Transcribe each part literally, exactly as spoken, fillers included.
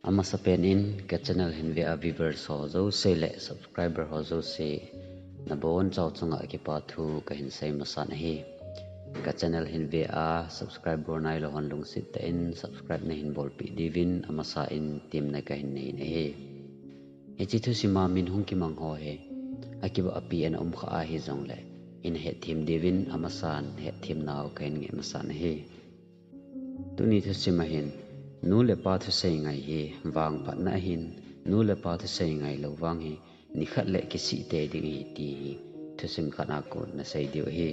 Amasapen in ka channel hin ve a viewers ho jouse le subscriber ho jouse nabonchauva chunga kipa thu kahin sei masan ahi. Ka channel hin ve a subscriber nailou hon lungset tah in subscribe nahin bolpeh diuvin amasa in temna kahin nei in ahi. Hiche thusima min hung kimang ho hi akibahpi ana um kha ahi jongle, ina hetthem diuvin amasan hetthemnau kahin ngeh masan ahi. Tuni thusima hin, nu le pa thusei ngai hi vangphatna ahin, nu le pa thusei ngailou vang hi nikhat le kisih tei ding ahi ti hi thusim khat a kon nasei diu ahi.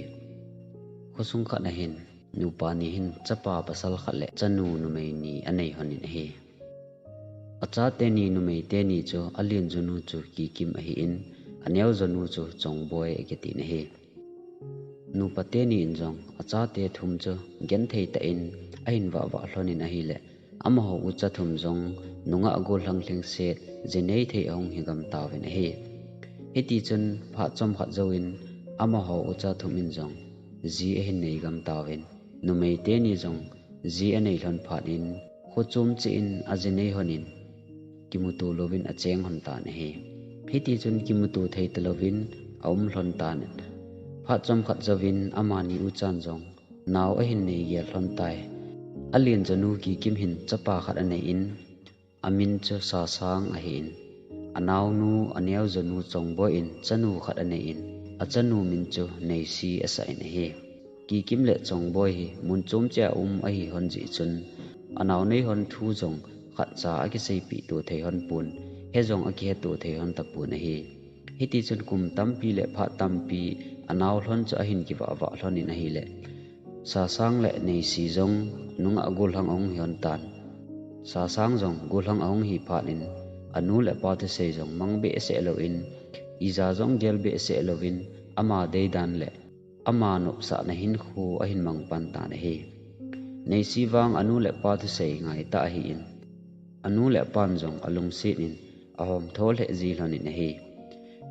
Khosung khat ahin, nupa ni hin chapa pasal khat le chanu numei ni anei hon in ahi. Achate ni numei teni chu alen jonu chu Kikim ahin, aneo jonu chu Chongboi akitin ahi. Nupa teni in jong achate thum chu genthei tah in ahin vahvah lhon in ahile, amaho ucha thum jong nungah gollhang lhingset, ji neithei ahung higam tauvin ahi. Hitichun phat chomkhat jouvin amaho ucha thum in jong ji ahin neigam tauvin, numei teni jong ji anei lhon phat in, khochom cheh in aji nei hon in, kimuto louvin acheng hon tan ahi. Hitichun kimuto thei talouvin aum lhon tan. Phat chomkhat jouvin amani uchan jong nao ahin nei gel lhon tai. Alen jonu Kikim hin chapa khat anei in, amin chu Sasang ahin, anaonu aneo jonu Chongboi in chanu khat anei in, achanu min chu Neisi asah in ahi. Kikim le Chongboi hi mun chom cheh a um ahi hon jeh chun, anao nei hon thu jong khatcha akiseipeh to thei hon pon, he jong akihe to thei hon tapon ahi. Hitichun kum tampi le phat tampi anao lhon chu ahin kivahvah lhon in ahile, Sasang le Neisi jong nungah gollhang ahung hi hon tan. Sasang jong gollhang ahung hi phat in, anu le apa thusei jong mang behseh louvin, ija jong gel behseh louvin, ama deidan le ama nopsahna hinkho ahin mang pan tan ahi. Neisi vang anu le apa thusei ngai tah ahin, anu le apan jong alungset in ahom tho lheh ji lhon in ahi.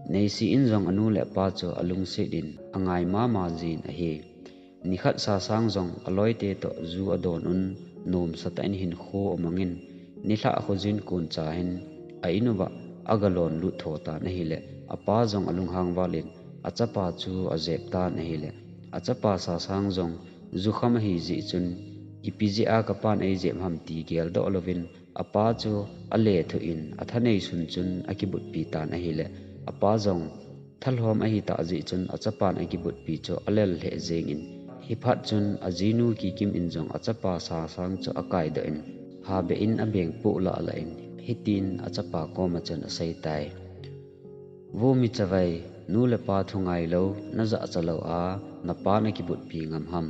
Neisi in jong anu le apa chu alungset in angai mama jin ahi. Nikhat Sasang jong aloite toh ju adon un, nomsa tah in hinkho amang in, nilhah khojin koncha hin a in uva agalon lut tho tan ahile, apa jong alunghang val in achapa chu ajep tan ahile, achapa Sasang jong jukham ahi jeh chun, ipi jeh a kapan eijep ham ti geldoh louvin, apa chu alethuh in athanei sun chun akibutpi tan ahile, apa jong thalhom ahitah jeh chun achapan akibutpi chu alel lheh jeng in, hiphat chun ajinu Kikim in jong achapa Sasang chu akaidoh in, habeh in abeng poh lah lah in, hitin achapa koma chun asei tai. Vo mi chavai, nu le pa thu ngailou, najahcha lou a, napa nakibutpi ngam ham.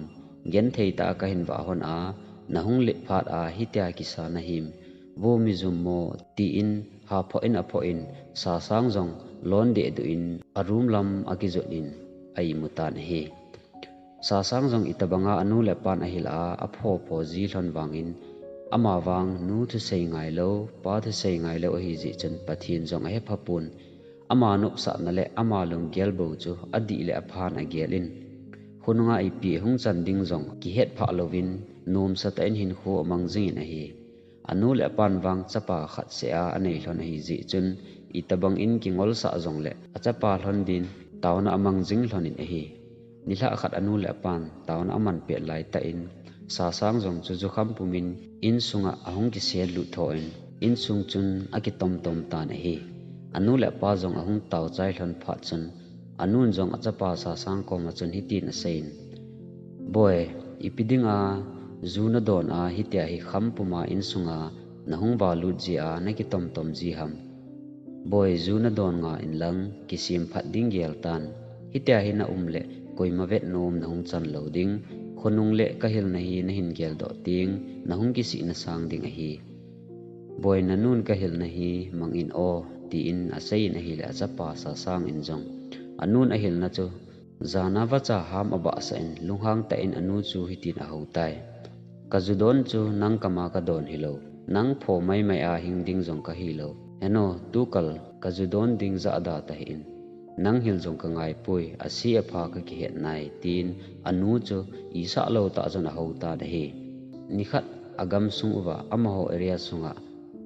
Genthei tah a kahin vah hon a, nahung let phat a hitia kisa nahim. Vo mi jummo, tin haphoh in aphoh in, Sasang jong lon dehduh in a room lam akijot in a imu tan ahi. Sasang jong itobanga anu le apan ahil a, apho pho ji lhon vangin, amavang nu thusei ngailou, pa thusei ngailou ahi jeh chun Pathen jong ahephapon, ama nopsahna le ama lunggel bou chu adih le aphan agel in, khonunga ipi hung chan ding jong kihetphah louvin, nomsa tah in hinkho amang jing in ahi. Anu le apan vang chapa khat seh a anei lhon ahi jeh chun, itobang in kingolsah jongle achapa lhon din taona amang jing lhon in ahi. Nilhah khat anu le apan taona aman pet laitah in, Sasang jong chu jukham pumin insunga ahung kisel lut tho in, insung chun akitom tom tan ahi. Anu le apa jong ahung taochai lhon phat chun, anun jong achapa Sasang koma chun hitin asei in, Boi, ipi dinga ju nadon a hitia hi kham puma insunga nahung valut jia nakitom tom ji ham. Boi, ju nadon nga inlang, kisem phat ding gel tan. Hitia hi naum le, koima vetnom nahung chan lou ding. Khonung le kahilna hi nahin geldoh teng, nahung kisihna sang ding ahi. Boi, nanun kahilna hi mang in o, tin asei in ahile achapa Sasang in jong anun ahilna chu jana vacha ham abahsah in, lunghang tah in anu chu hitin ahou tai. Ka ju don chu nang kama kadon hilou, nang pho maimai a hing ding jong kahilou. Heno, tukal ka ju don ding jahda tahih in, nang hil jong kangaipoi, ase apha kakihet nai, tin anu chu isah lou tah chun ahou tan ahi. Nikhat agamsung uva amaho area sunga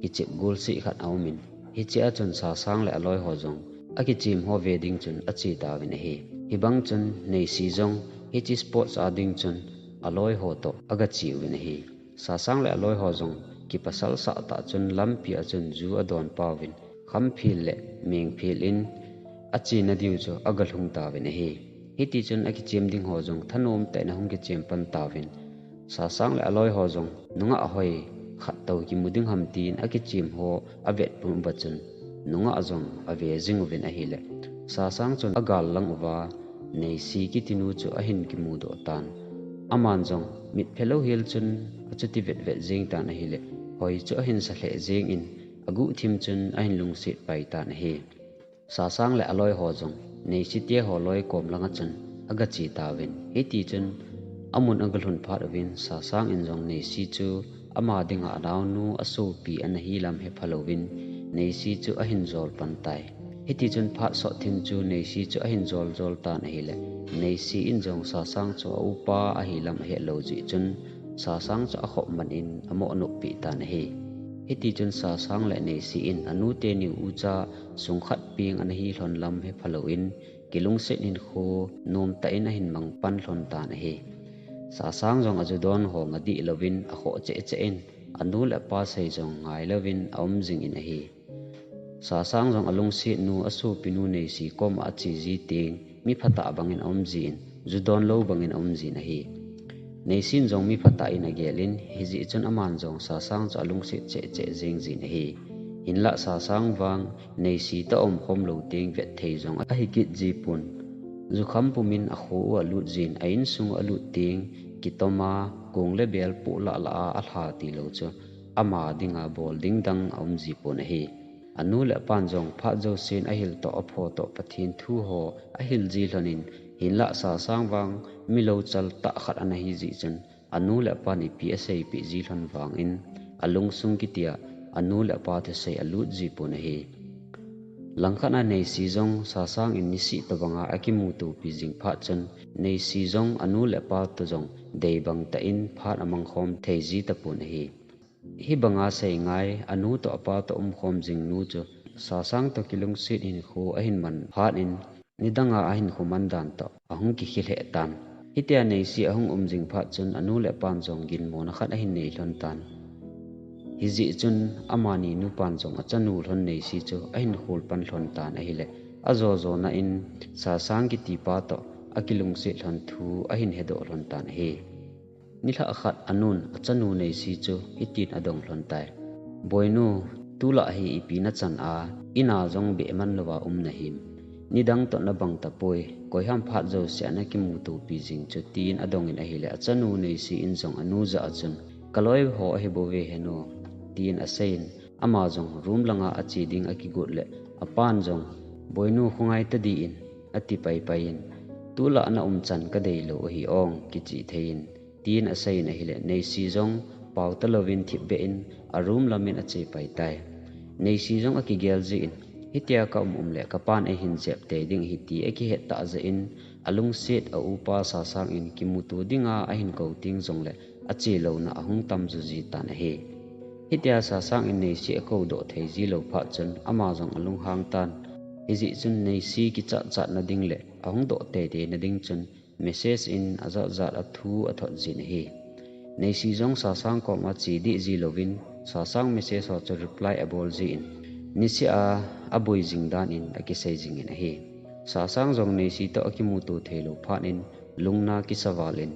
kichep gol seh khat aumin, hiche a chun Sasang le aloi ho jong akichem ho ve ding chun ache tauvin ahi. Hibang chun Neisi jong hiche sports a ding chun aloi ho toh agache uvin ahi. Sasang le aloi ho jong kipasal sah tah chun lampi a chun ju adon pauvin, khamphel le mengphel in achena diu chu agalhung tauvin ahi. Hiti chun akichem ding ho jong thanom tah in ahung kichem pan tauvin, Sasang le aloi ho jong nungah hoi khat toh kimu ding ham tin akichem ho avet pum uva chun nungah jong ave jing uvin ahile, Sasang chun agal lang uva Neisi kitinu chu ahin kimudoh tan. Aman jong mitphe louhel chun achuti vetvet jeng tan ahile, hoi chu ahin sa lheh jengin aguhthim chun ahin lungset pai tan ahi. Sasang le aloi ho jong Neisi te ho loi kom langa chun agache tauvin, hiti chun amun agalhun phat uvin Sasang in jong Neisi chu ama dinga anaonu asopi ana hilam hepha louvin Neisi chu ahin jol pan tai. Hiti chun phat sot thim chu Neisi chu ahin jol jol tan ahile, Neisi in jong Sasang chu aupa ahilam ahet lou jeh chun Sasang chu akhop man in amo noppi tan ahi. Hiti chun Sasang le Neisi in anu teni ucha sung khat peng ana hilhon lam hepha louvin, kilungset hinkho nomtah in ahin mang pan lhon tan ahi. Sasang jong ajudon ho nga dih louvin akhoh cheh cheh in, anu le apa sei jong ngai louvin aum jingin ahi. Sasang jong alungset nu asopinu Neisi koma ache ji teng, mi phatah bangin aum jin, judon lou bangin aum jin ahi. Neisin jong mi phatah in agelin, hijeh chun aman jong Sasang chu alungset cheh cheh jeng jin ahi. Hinlah Sasang vang Neisi toh aumkhom lou teng vet thei jong ahikit ji pon. Jukham pumin akho u alut jin, a insung u alut teng, kitoma, kong le bel poh lah lah a alha tilou chu ama dinga bol ding dang aum ji pon ahi. Anu le apan jong phat jousen ahil toh apho toh Pathen thu ho ahil ji lhonin, hinlah Sasang vang mi louchal tah khat ana hi jeh chun, anu le apan ipi aseipeh ji lhon vangin, alungsung kitia anu le apa thusei alut ji pon ahi. Langkhat a Neisi jong Sasang in nisih tobanga akimutopi jing phat chun, Neisi jong anu le apa toh jong deibang tah in phat amangkhom thei ji tapon ahi. Hibanga seingai anu toh apa toh umkhom jing nu chu Sasang toh kilungset hinkho ahin man phat in, nidanga ahinkho man dan toh ahung kikhel lheh tan. Hitia Neisi ahung um jing phat chun anu le apan jong ginmona khat ahin nei lhon tan. Hijeh chun amani nupan jong achanu lhon Neisi chu ahin khol pan lhon tan ahile, ajo jona in Sasang kitipa toh akilungset lhon thu ahin hedoh lhon tan ahi. Nilhah khat anun achanu Neisi chu hitin adong lhon tai. Boinu, tulai hi ipi nachan a, ina jong beh man louva um nahim. Nidang toh nabang tapoi, koiham phat jouse a nakimutopi jing chu, tin adongin ahile achanu Neisi in jong anu jah a chun, kaloi ho ahi bouve henu, tin aseiyin, ama jong room langa ache ding akigot le, apan jong, Boinu, khongai tadin, ati paipai in, tulai na umchan kadeilou ahi ong, kichih thei in, tin aseiyin ahile, Neisi jong pao talouvin thipbeh in a room lamin ache pai tai. Neisi jong akigel jin, hitia ka um um le kapan eihin jep tei ding ahi ti akihet tah jeh in, alungset a upa Sasang in kimuto dinga ahin kou teng jongle ache louna ahung tam ju ji tan ahi. Hitia Sasang in Neisi akoudoh thei ji lou phat chun ama jong alunghang tan. Hijeh chun Neisi kichat chat nading le ahung doh tei tei nading chun message in ajat jat a thu athot jin ahi. Neisi jong Sasang koma che dih ji louvin, Sasang message ho chu reply abol jin, nisih a aboi jing dan in akisei jingin ahi. Sasang jong Neisi toh akimuto thei lou phat in, lungna kisa val in,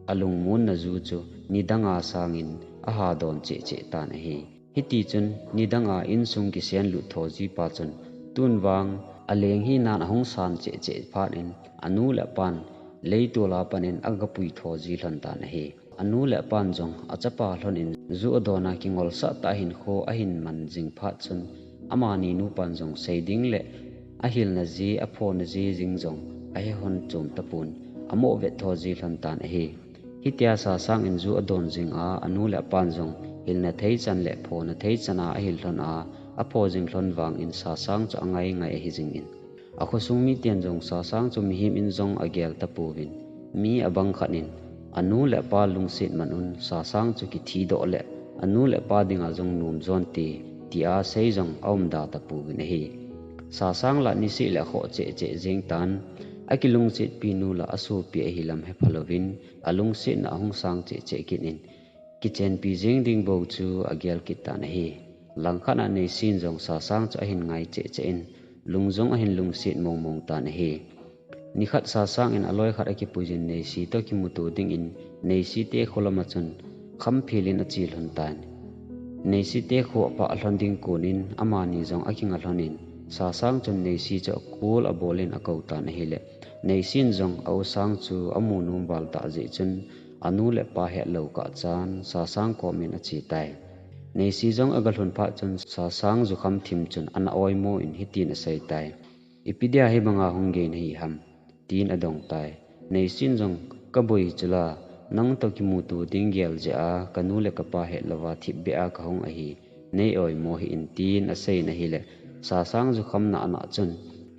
alungmonna ju chu nidanga sangin aha don cheh cheh tan ahi. Hiti chun nidanga insung kisen lut tho ji pa chun, tun vang aleng hinan ahung san cheh cheh phat in, anu le apan leitol a pan in agapui tho ji lhon tan ahi. Anu le apan jong achapa lhon in ju adon a kingolsah tah hinkho ahin man jing phat chun, amani nupan jong sei ding le ahilna ji, aphona ji jing jong ahe hon chom tapon, amo vet tho ji lhon tan ahi. Hitia Sasang in ju adon jing a, anu le apan jong hilna thei chan le phona thei chan a ahil lhon a, apho jing lhon vangin Sasang chu angai ngai ahi jingin, akhosung miten jong Sasang chu mihem in jong agel tapouvin, mi abang khat in anu le apa lungset man un Sasang chu kithi doh le anu le apa dinga jong nom jon te, tia sei jong aum da tapouvin ahi. Sasang la niseh le akhoh cheh cheh jeng tan, akilungsetpi nu la asopi ahi lam hepha louvin, alungsetna ahung sang cheh cheh kit in, kichenpi jeng ding bou chu agel kit tan ahi. Langkhat a Neisin jong Sasang chu ahin ngai cheh cheh in, lung jong ahin lungset mong mong tan ahi. Nikhat Sasang in aloi khat akipuijin Neisi toh kimuto dingin Neisi te kho lama chun khamphel in ache lhon tan. Neisi te kho apha lhon ding konin amani jong akinga lhon in Sasang chun Neisi chu call abol in akou tan ahile Neisin jong a-u Sang chu amu nom val tah jeh chun anu le apa hetlou kah chan Sasang kom in ache tai. Neisi jong aga lhun phat chun Sasang jukham thim chun ana oimo in hitin asei tai. Ipi dia hibanga hung gei nahi ham? Tin adong tai. Neisin jong kaboi chu la, nang toh kimuto ding gel jeh a, kanu le kapa hetlouva thipbeh a kahung ahi, nei oimo hih in tin asei in ahile, Sasang jukham nana chun,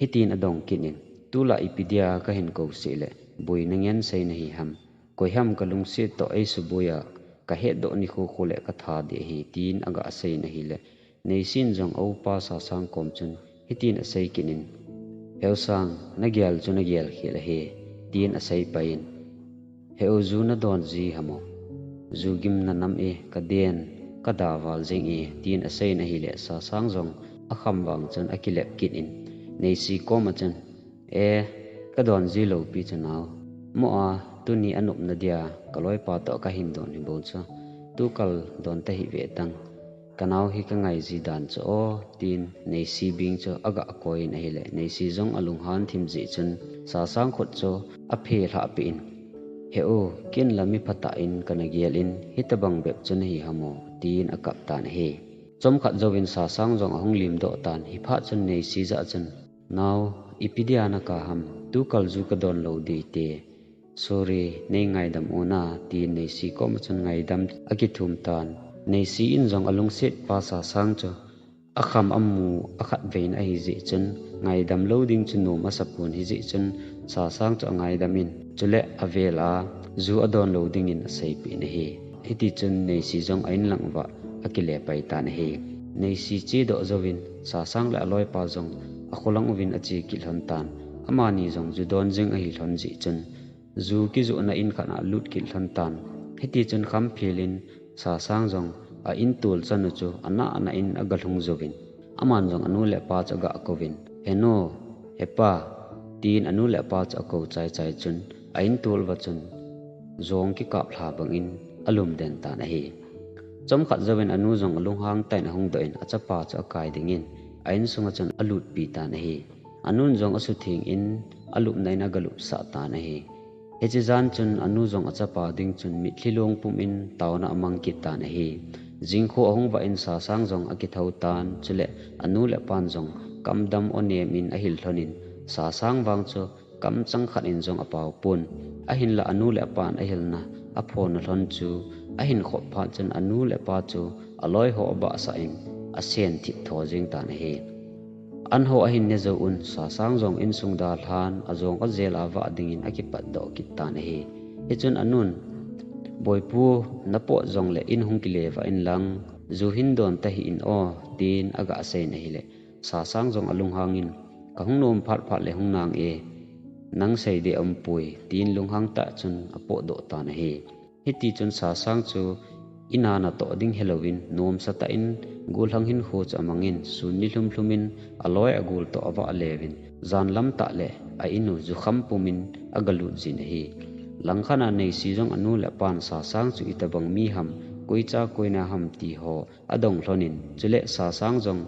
hitin adong kit in, tulai ipi dia kahin kou seh le, boina ngen sei nahi ham? Koi ham kalungset toh eisuboi a, kahetdoh nikho kho le katha ding ahi, tin aga sei in ahile, Neisin jong a-upa Sasang kom chun hitin asei kit in, He-u Sang, nagel chu nagel khel ahi, tin asei pai in, He-u, ju nadon ji ham o? Ju gim nanam e, kaden, kada val jeng e, tin asei in ahile Sasang jong akham vang chun akilep kit in, Neisi koma chun, E, kadon ji lou pi chu nao. Mo a, tuni anop nadia, kaloipa toh kahin don hi bou chu. Tukal don tahih ve tang. Kanao hi kangai ji dan chu o, tin Neisi bing chu aga koi in ahile, Neisi jong alunghan thim jeh chun, Sasang khut chu aphe lhah peh in, He-u, ken la mi phatah in kana gel in, hitabang bep chu nahi ham o, tin akap tan ahi. Chomkhat jouvin Sasang jong ahung limdoh tan, hiphat chun Neisi jah chun, Nao, ipi dia nakap ham, tukal ju kadon lou ding te. Sorry, nei ngaidam un a, tin Neisi koma chun ngaidam akithum tan. Neisi in jong alungset pa Sasang chu akham amu akhatvei in ahi jeh chun, ngaidam lou ding chu nom asapon hijeh chun, Sasang chu angaidam in, chule avel a ju adon lou dingin aseipeh in ahi. Hiti chun Neisi jong a-in lang uva akile pai tan ahi. Neisi chedoh jouvin Sasang le aloipa jong akholang uvin ache kit lhon tan. Amani jong ju don jing ahi lhon jeh chun ju kijohna in khat a alut kit lhon tan. Hiti chun khamphel in Sasang jong a-in tol chanu chu anah nah in aga lhung jouvin. Aman jong anu le apa chu aga kouvin. He nu, he pa, tin anu le apa chu akou chai chai chun, a-in tol uva chun, jong kikap lha bangin alum den tan ahi. Chomkhat jouvin anu jong alunghang tah in ahung doh in achapa chu akai dingin, a-in sunga chun alutpi tan ahi. Anun jong asutheng in alupna in aga lupsah tan ahi. Hiche jan chun anu jong achapa ding chun mitlhi long pum in taona amang kit tan ahi. Jingkho ahung vah in Sasang jong akithou tan, chule anu le apan jong kamdam o nem in ahil lhon in Sasang vang chu kamchang khat in jong apao pon. Ahinla anu le apan ahilna aphona lhon chu ahin khop phat chun anu le apa chu aloi ho abahsah in asen thip tho jeng tan ahi. An ho ahin ne jou un, Sasang jong insung dalhan, ajong ajel a vah dingin akipatdoh kit tan ahi. Hichun anun, Boipu, napot jongle in hung kile vah in lang, ju hin don tahih in o, tin aga sei in ahile, Sasang jong alunghang in, Kahung nom phat phat le hung nang e, nang sei ding aumpoi, tin lunghang tah chun apotdoh tan ahi. Hiti chun Sasang chu in a natoh ding helouvin, nomsa tah in gollhang hinkho chu amangin, sun nilhum lhum in aloi agol toh avah leuvin, jan lam tah le a-in u jukham pum in aga lut jin ahi. Langkhat a Neisi jong anu le apan Sasang chu itobang mi ham, koicha koina ham ti ho adong lhon in, chule Sasang jong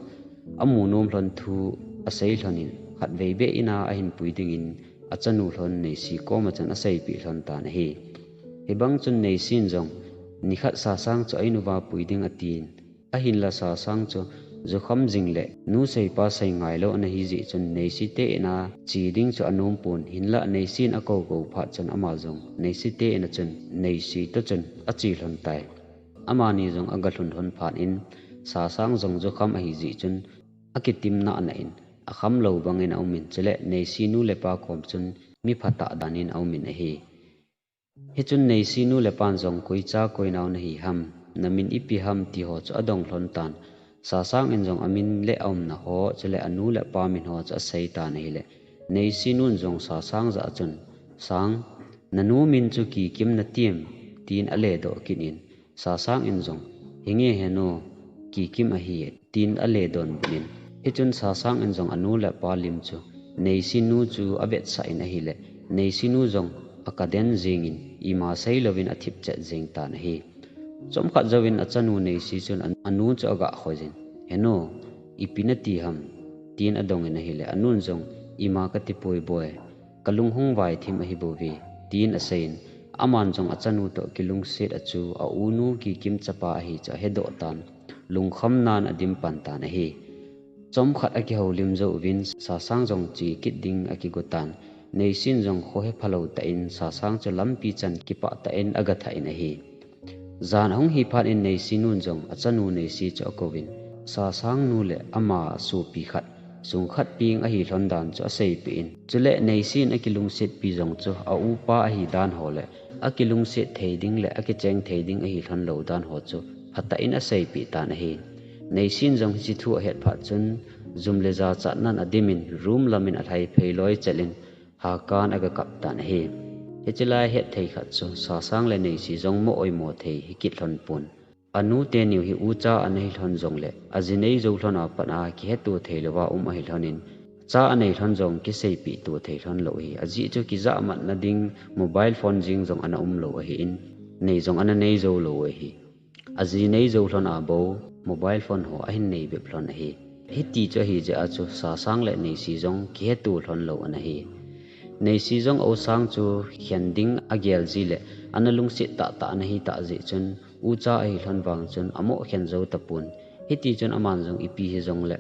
amu nom lhon thu asei lhon in, khatvei beh in a ahin pui dingin achanu lhon Neisi koma chun aseipeh lhon tan ahi. Hibang chun Neisin jong, nikhat Sasang chu a-in uva pui ding atin, ahinla Sasang chu jukham jing le nu sei pa sei ngailou ana hi jeh chun Neisi te in a che ding chu anom pon, hinla Neisin akou kou phat chun ama jong Neisi te in a chun Neisi toh chun ache lhon tai. Amani jong aga lhun lhon phat in, Sasang jong jukham ahi jeh chun, akitim nah nah in, akham lou bangin aum in, chule Neisi nu le pa kom chun, mi phatah dan in aum in ahi. Hichun Neisi nu le pan jong koicha koinau nahi ham, namin ipi ham ti ho chu adong lhon tan. Sasang in jong amin le aumna ho, chule anu le apa min ho chu asei tan ahile, Neisi nun jong Sasang jah a chun, "Sang, nanu min chu Kikim natim?" tin aledoh kit in, Sasang in jong, "Hinge henu, Kikim ahi," tin aledonbut in. Hichun Sasang in jong anu le apa lim chu Neisi nu chu avetsah in ahile, Neisi nu jong akaden jing in, ima seilouvin athip chet jing tan ahi. Chomkhat jouvin achanu Neisi chun an-, anu chu agah khoijin, "Henu, ipi nati ham?" tin adong in ahile, anun jong, "Ima kati poi boi, kalung hung vaithim ahi bouve," tin aseiyin, aman jong achanu toh kilungset a chu aunu Kikim chapa ahi chu ahedoh tan, lungkham nan adim pan tan ahi. Chomkhat akihoulim jou uvin Sasang jong che kit ding akigo tan, Neisin jong khohe phalou tah in Sasang chu lampi chan kipah tah in agathah in ahi. Jan ahung hi phat in Neisi nun jong achanu Neisi chu akouvin, Sasang nu le ama sopi khat, sungkhat peng ahi lhon dan chu aseipeh in. Chule Neisin akilungsetpi jong chu aupa ahi dan ho le akilungset thei ding le akicheng thei ding ahi lhon lou dan ho chu phatah in aseipeh tan ahi. Neisin jong hiche thu ahet phat chun jum le ja chatnan adim in room lam in alhai phei loi chel in hakan agakap tan ahi. Hiche lai hetthei khat chu Sasang le Neisi jong mo oimo thei hikit lhon pon. Anu teniu hi ucha ana hi lhon jong le aji nei jou lhon a pat a kiheto thei louva um ahi lhon in, cha anei lhon jong kiseipeh to thei lhon lou ahi. Ajeh chu kijahmatna ding mobile phone jeng jong ana um lou ahi in, nei jong ana nei jou lou ahi. Aji nei jou lhon a bou mobile phone ho ahin nei bep lhon ahi. Hiti chu ahi jeh a chu Sasang le Neisi jong kiheto lhon lou ana hi. Neisi jong Ausang chu khen ding agel ji le ana lungset tahtah ana hi tah jeh chun ucha ahi lhon vang chun amo khen jou tapon. Hiti chun aman jong ipi hi jong le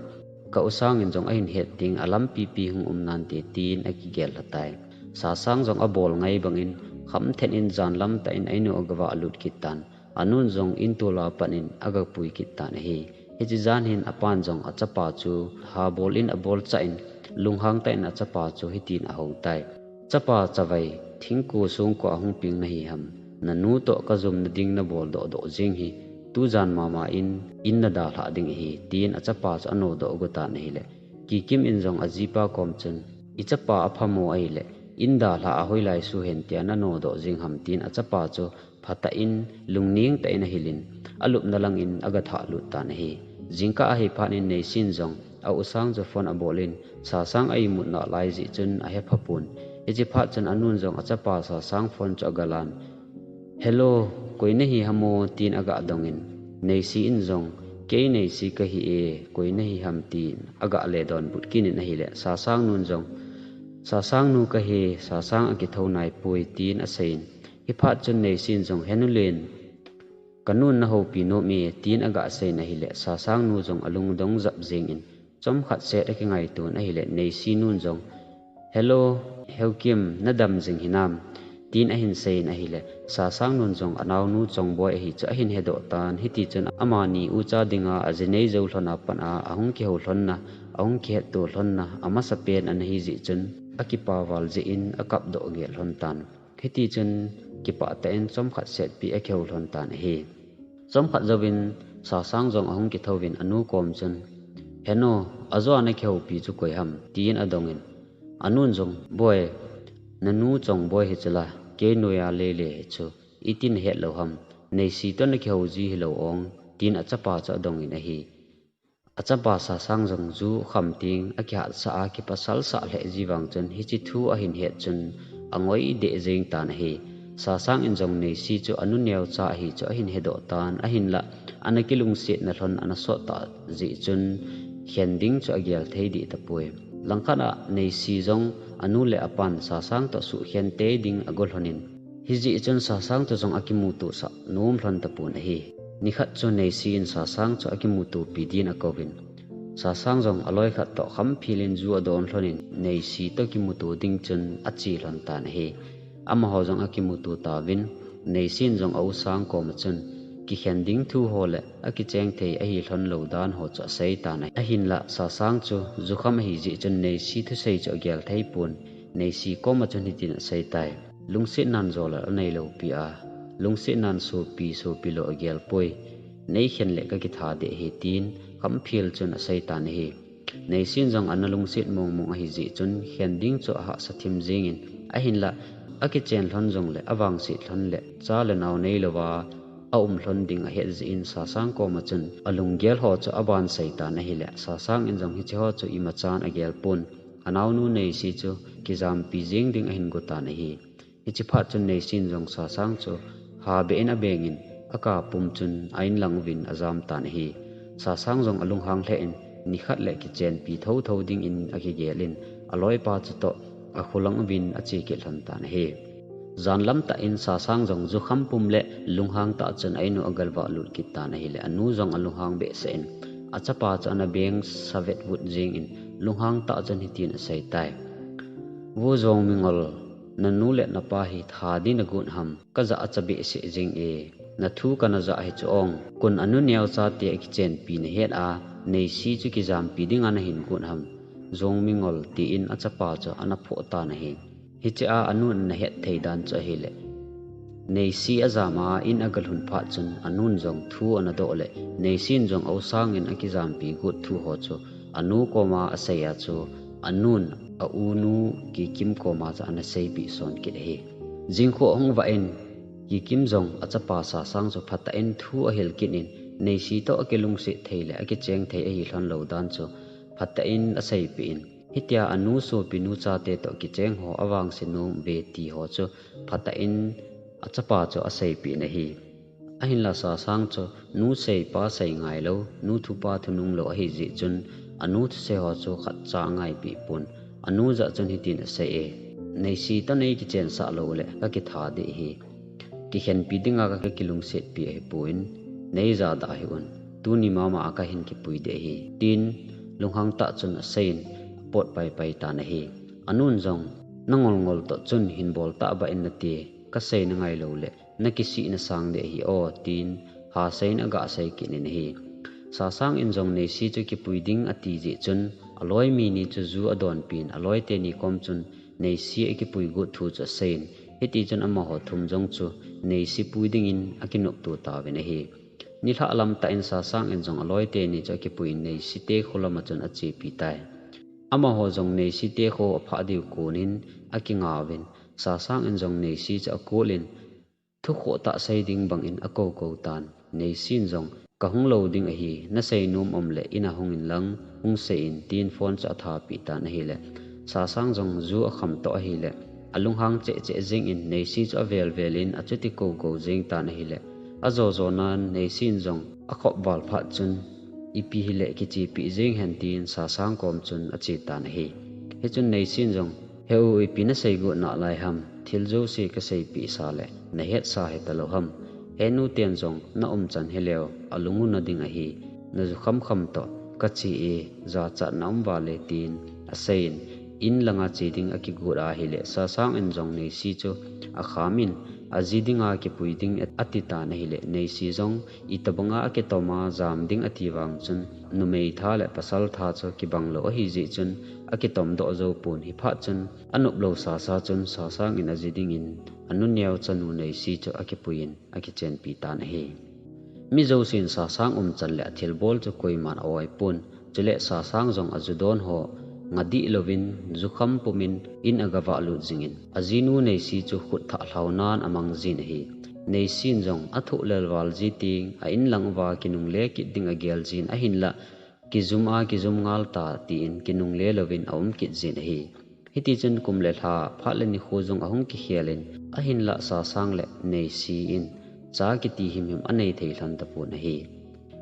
ka Ausang in jong ahin het ding alampi pi hung um nante tin akigel lha tai. Sasang jong abol ngai bang in khamthen in jan lam tah in a inu agavah lut kit tan. Anun jong in tol a pat in agapui kit tan ahi. Hiche jan hin apan jong achapa chu habol in abol chah in lunghang tah in achapa chu hitin ahou tai. Chapa chavai, thingko songko a hung peng nahi ham? Nanu toh kajumna ding nabol doh doh jeng hi, tujan mama in, in nadalhah ding ahi, tin achapa chu anodoh got tan ahile. Kikim in jong ajipa kom chun, ichapa aphamo ahile, in dalhah a hoilai suhen tia nanodoh jeng ham, tin achapa chu phatah in, lungning tah in ahil in, alupna lang in agathah lut tan ahi. Jingkah ahi phat in Neisin jong a-u Sang chu phone abol in, Sasang a imut nalai jeh chun ahepha pon. Hiche phat chun anun jong achapa Sasang phone chu agalan. Hello, koi nahi ham o, tin agadong in, Neisi in jong, kei Neisi kahi e, koi nahi ham, tin agale donbut kit in ahile, Sasang nun jong, Sasang nu kahi, Sasang akithou naipoi, tin aseiyin, hiphat chun Neisin jong, Henu len, kanun nahoupi nom e, tin agaseiyin ahile, Sasang nu jong alungdong jap jeng in, chomkhat set akingaito in ahile, Neisi nun jong, Hello, Heukim, nadam jing hinam, tin ahin seiyin ahile, Sasang nun jong anaonu Chongboi ahi chu ahin hedoh tan, hiti chun amani ucha dinga aji nei jou lhon a pat a ahung kihou lhonna, ahung kihetto lhonna, amasapen ana hi jeh chun, akipa val jeh in akapdoh gel lhon tan. Hiti chun kipah tah in chomkhat setpi akihou lhon tan ahi. Chomkhat jouvin Sasang jong ahung kithouvin anu kom chun, Henu, ajo a nakihoupi chu koi ham, tin adong in, anun jong, Boi, nanu Chongboi hi chula, kei noiya Leile hi chu, iti nahet lou ham, Neisi toh nakihou ji hilou ong, tin achapa chu adong in ahi. Achapa Sasang jong ju kham teng akihatsah a kipasalsah lheh ji vang chun hiche thu ahin het chun angoi deh jeng tan ahi. Sasang in jong Neisi chu anu neocha ahi chu ahin hedoh tan, ahinlah ana kilungsetna lhon ana sot tah jeh chun khen ding chu agel thei deh tapoi. Langkhat a Neisi jong anu le apan Sasang toh suhkhen tei ding ago lhon in, hijeh chun Sasang toh jong akimuto sah nom lhon tapon ahi. Nikhat chu Neisi in Sasang chu akimutopi din akouvin, Sasang jong aloi khat toh khamphel in ju adon lhon in Neisi toh kimuto ding chun ache lhon tan ahi. Amaho jong akimuto tauvin, Neisi in jong a-u Sang koma chun kikhen ding thu ho le akicheng thei ahi lhon lou dan ho chu asei tan ahi. Ahinlah Sasang chu jukham ahi jeh chun Neisi thusei chu agel thei pon, Neisi koma chun hitin asei tai. Lungsetnan jolal anei lou pi a, lungsetnan sopi sopi lou agel poi. Nei khen le kakitha deh ahi tin, khamphel chun asei tan ahi. Neisin jong ana lungset mong mong ahi jeh chun khen ding chu ahahsa thim jingin, ahinlah akichen lhon jongle avangset lhon le cha le nao neilouva aum lhon ding ahet jeh in Sasang koma chun alunggel ho chu aban sei tan ahile, Sasang in jong hiche ho chu imachan agel pon, anaonu Neisi chu kijampi jing ding ahin go tan ahi. Hiche phat chun Neisin jong Sasang chu habeh in abengin, aka pum chun a-in lang uvin ajam tan ahi. Sasang jong alunghang lheh in, nikhat le kichenpi thotho dingin akigel in, aloipa chutoh akholang uvin ache kit lhon tan ahi. Jan lam tah in Sasang jong jukham pum le lunghang tah chun a-in u agavah lut kit tan ahile, anu jong alunghang behseh in, achapa chu ana beng savet vut jingin, lunghang tah chun hitin asei tai. Vo Jongmingol, nanu le napa hi tha din agot ham, kajah acha behseh jing e, nathu kana jah hi chu ong, kon anu neo chate akichenpi nahet a, Neisi chu kijampi dinga nahin got ham, Jongmingol, tin achapa chu ana phoh tan ahi. Hichea anun ana het thei dan chu ahile, Neisi ajam a in agalhun phat chun anun jong thu ana doh le, Neisin jong a-u sangin akijampi got thu ho chu anu koma asei a chu, anun a-unu Kikim koma chu ana seipeh son kit ahi. Jingkho ahung vah in, Kikim jong achapa Sasang chu phatah in thu ahil kit in, Neisi toh akilungset thei le akicheng thei ahi lhon lou dan chu phatah in aseipeh in, hitia anu sopinu chate toh kicheng ho avangse nom uve ti ho chu phatah in achapa chu aseipeh in ahi. Ahinla Sasang chu nu sei pa sei ngailou, nu thu pa thunung lou ahi jeh chun anu thusei ho chu khatcha angaipeh pon, anu jah chun hitin asei e, Neisi toh nei kichensah lou le kakitha deh ahi. Kikhenpi dinga kakilungsetpi ahipon, nei jadah hih un, tuni mama a kahin kipui deh ahi, tin lunghang tah chun aseiyin apot paipai tan ahi. Anun jong, nangol ngol toh chun hin bol tahbeh in nate, kasei nangailou le nakisih nasang deh ahi o, tin haseiyin agah sei kit in ahi. Sasang in jong Neisi chu kipui ding ati jeh chun, aloi mi ni chu ju adonpin, aloi teni kom chun Neisi akipui got thu chu aseiyin, hitichun amaho thum jong chu Neisi pui dingin akinopto tauvin ahi. Nilhah lam tah in Sasang in jong aloi teni chu akipuiyin Neisi tekho lama chun achepi tai. Amaho jong Neisi tekho aphah diu konin akingauvin, Sasang in jong Neisi chu akolin, thukhoh tah sei ding bangin akoukou tan. Neisin jong, kahung lou ding ahi, nasei nom um le ina hungin lang, hung seiyin, tin phone chu athapeh tan ahile, Sasang jong ju akham toh ahile, alunghang cheh cheh jengin Neisi chu avel velin achuti koukou jeng tan ahile, ajo jonan Neisin jong akhop val phat chun, ipi hile kichepi jeng hen tin Sasang kom chun ache tan ahi. Hichun Neisin jong, he u, ipi nasei got nalai ham, thil jouse kaseipeh sa le nahetsa hita lou ham, he nu ten jong na umchan hileu alung u nading ahi, najukham kham toh kache e, jachatna um vale, tin aseiyin, in langa che ding akigot ahile, Sasang in jong Neisi chu akhamin, aji dinga kipui ding ati tan ahile, Neisi jong itobanga akitoma jam ding ati vang chun, numei tha le pasal tha chu kibang lou ahi jeh chun, akitom doh jou pon, hiphat chun anop lou sasa chun Sasang in aji dingin anu neo chanu Neisi chu akipuiyin akichenpi tan ahi. Mi jousen Sasang umchan le athilbol chu koiman a-oi pon, chule Sasang jong aju don ho ngadih louvin, jukham pumin in agavah lut jingin, ajinu Neisi chu khut thah lhaunan amang jin ahi. Neisin jong athoh lelval ji teng a-in lang uva kinungle kit ding agel jin ahinlah, kijum a kijum ngal ta tin kinungle louvin aum kit jin ahi. Hitichun kum le lha, phat le nikho jong ahung kikhelin, ahinlah Sasang le Neisi in cha kiti himhim anei thei lhon tapon ahi.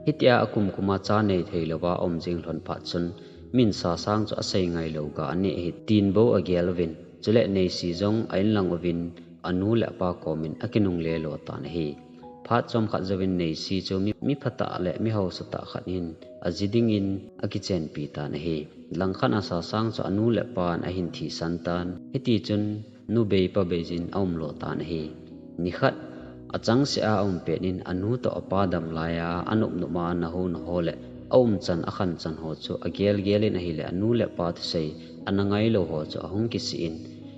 Hitia akum kuma cha nei thei louva aum jing lhon phat chun, min Sasang chu asei ngailou ga aneh ahi tin bou agel uvin, chule Neisi jong a-in lang uvin anu le apa komin akinungle lo tan ahi. Phat chomkhat jouvin Neisi chu mi, mi phatah le mi haosatah khat hin aji dingin akichenpi tan ahi. Langkhat a Sasang chu anu le apan ahin thisan tan. Hitichun nubei pabeijin aumlo tan ahi. Nikhat achangseh a aum petnin anu toh apa damlai a anop nop a anaho naho le aumchan akhanchan ho chu agelgel in ahile anu le apa thusei ana ngailou ho chu ahung kisih in,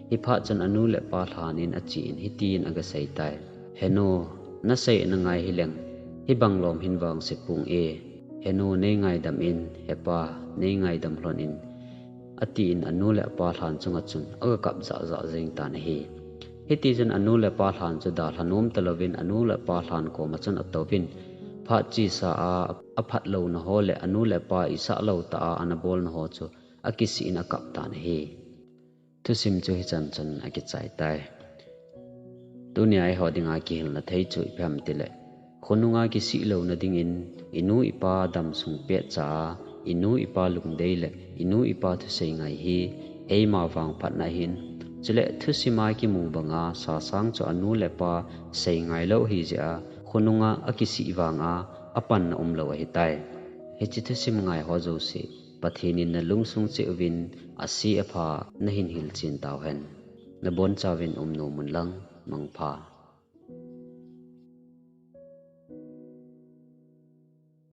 hiphat chun anu le apa lhanin achen hitin agasei tai. Henu, nasei nangai hileng, hibang lom hin vangse pong e. "Henu, neingaidam in, hepa, neingaidam lhon in," atin anu le apa lhan chunga chun aga kap jahjah jeng tan ahi. Hitichun anu le apa lhan chu dalha nom talouvin anu le apa lhan koma chun atouvin, phat chesa a aphat louna ho le anu le apa isah lou tah a ana bolna ho chu akisih in akap tan ahi. Thusim chu hichan chun akichai tai. Tunia eiho dinga kihilna thei chu ipi ham tileh, khonunga kisih louna dingin inu ipa damsung petcha a, inu ipa lungdei le inu ipa thusei ngai hi eima vang phatna ahin, chule thusima kimu banga sasang chu anu le apa sei ngailou ahijeh a, khonunga akisih vanga apanna umlou ahitai. Hiche thusim ngai ho jouse Pathen in nalungsung cheh uvin, ase apha nahin hilchen tauhen. Nabonchauvin umnom un lang, mangpha.